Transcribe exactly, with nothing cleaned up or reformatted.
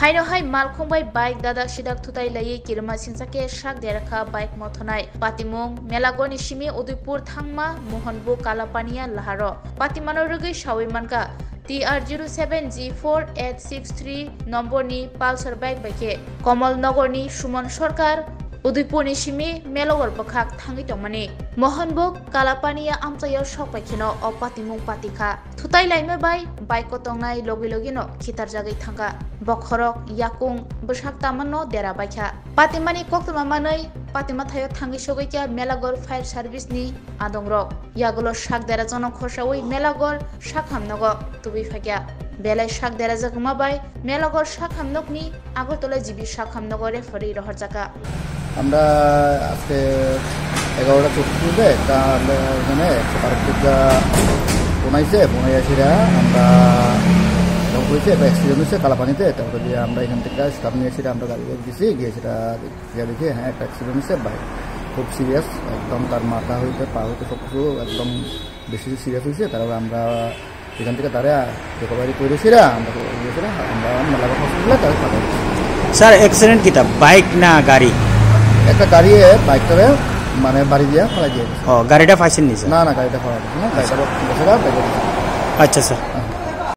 Haino hai malkhung bai bike dadak sidak thutai laiwi kirima singsa khe sak dera kha bike mothonai. Patimung Melagorni simi Udaipur thangma Mohanbug Kalapaniya laharo. Patimano rwgwi sawi mankha T R zero seven G four eight six three nomborni Pulsar bike bai khe Kamal Nagarni Suman Sarkar Udaipurni simi Melagor bwkhak thangwi tongmani. Mohanbug Kalapaniya amchaio sok bai kheno o patimung pati kha. Thutai laima bai bike o tongnai logi logi no khitarjagwi thangkha. Bokhorok, yakung, bwsak taman no dera baikha. Patimani koktwma manwi patima thaio thangwi sogwi kha Melagor Fire Service ni adongrok. Yagulo sak dera jono khosawi Melagor sakham nogo tubui phaikha. Belai sak dera jagwma bai Melagor sakham nokni Agartala G B sakham nogo referee rohorjakha. আমরা আজকে এগারোটা চৌত্রিশে একটা আমরা এখানে একটা পার্ক পূজা বানাইছে, বানাইয়া সেটা আমরা এরকম করেছে, একটা অ্যাক্সিডেন্ট হয়েছে কালাপানিতে। তারপরে যে আমরা এখান থেকে স্টাফ নিয়ে সেটা আমরা গাড়ি দিছি, গিয়ে সেটা গিয়ে দেখি, হ্যাঁ, একটা অ্যাক্সিডেন্ট হয়েছে, বাইক খুব সিরিয়াস, একদম তার মাথা হইতে পা হইতে সব কিছু একদম বেশি সিরিয়াস হয়েছে। তারপরে আমরা এখান থেকে তারা রিকভারি করেছিলাম, আমরা করেছিলাম, আমরা মেলা হসপিটালে তারা পাঠাই দিচ্ছি। স্যার, অ্যাক্সিডেন্ট কিতা, বাইক না গাড়ি? একটা গাড়ি বাইকটারে মানে বাড়ি দিয়ে ফেলাই দিয়ে গেছে। ও, গাড়িটা পাইছেন নি, স্যার? না, না, গাড়িটা ফেলা না, গাড়িটা বসে না, বাইকে। আচ্ছা, স্যার।